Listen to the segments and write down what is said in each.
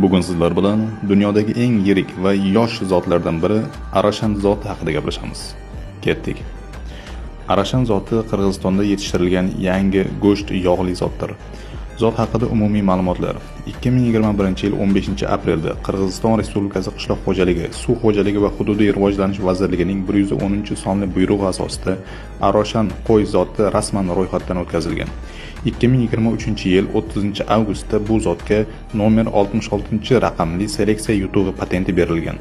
Bugun sizlar bilan dunyodagi eng yirik va yosh zotlardan biri Arashan zoti haqida gaplashamiz. Ketdik. Arashan zoti Qirg'izistonda yetishtirilgan yangi go'sht yog'li zotdir. Zot haqida umumiy ma'lumotlar. 2021-yil 15-aprelda Qirg'iziston Respublikasi Qishloq xo'jaligi, suv xo'jaligi va hududiy rivojlanish vazirligining 110-sonli buyrug'i asosida Aroshan qo'y zoti rasman ro'yxatdan o'tkazilgan. 2023-yil 30-avgustda bu zotga nomer 66 raqamli seleksiya yutug'i patenti berilgan.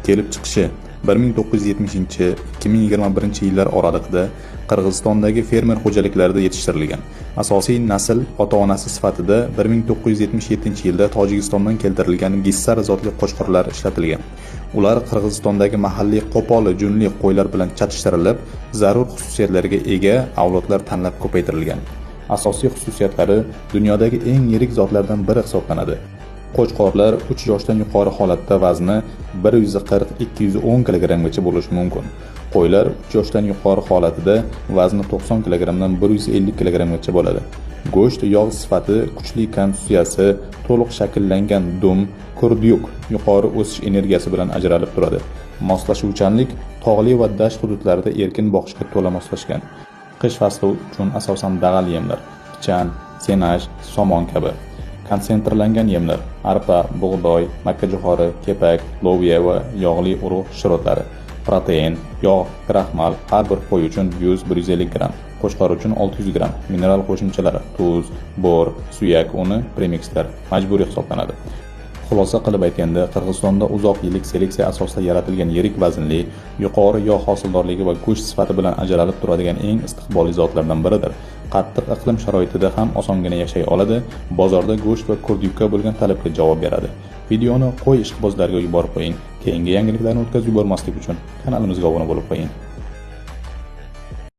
Kelib chiqishi: 1970-2021 yillar oralig'ida Qirg'izistondagi fermer xo'jaliklarida yetishtirilgan. Asosiy nasl ota-onasi sifatida 1977-yilda Tojikistondan keltirilgan Gissar zotli qo'chqorlar ishlatilgan. Ular Qirg'izistondagi mahalliy qo'pol junli qo'ylar bilan chatishtirilib, zarur xususiyatlarga ega avlodlar tanlab ko'paytirilgan. Asosiy xususiyatlari: dunyodagi eng yirik zotlardan biri hisoblanadi. Qo'chqorlar 3 yoshdan yuqori holatda vazni 140-210 kilogrammgacha bo'lishi mumkin. Qo'ylar 3 yoshdan yuqori holatida vazni 90 kilogrammdan 150 kilogrammgacha bo'ladi. Go'sht yog' sifati, kuchli konstitutsiyasi, to'liq shakllangan dum, kurdyuk, yuqori o'sish energiyasi bilan ajralib turadi. Moslashuvchanlik: tog'li va dasht hududlarida erkin boqishga to'la moslashgan. Qish fasli uchun asosan dag'al yemlar: pichan, senaj, somon kabi. Konsentrlangan yemlar: arpa, bug'doy, makkajo'xori, kepak, loviya va yog'li urug' shirotlari. Protein, yog', kraxmal har bir qo'y uchun 100-150 gramm, qo'chqor uchun 600 gramm, mineral qo'shimchalar: tuz, bor, suyak uni, premikslar majburiy hisoblanadi. Xulosa qilib aytganda, Qirg'izistonda uzoq yillik seleksiya asosida yaratilgan yirik vaznli, yuqori yog' hosildorligi va go'sht sifati bilan ajralib turadigan eng istiqbolli zotlardan biridir. Qattiq iqlim sharoitida ham osongina yashay oladi, bozorda go'sht va kurdyukka bo'lgan talabga javob beradi. Videoni qo'y ishqibozlariga yuborib qo'ying. Keyingi yangiliklarni o'tkazib yubormaslik uchun kanalimizga obuna bo'lib qo'ying.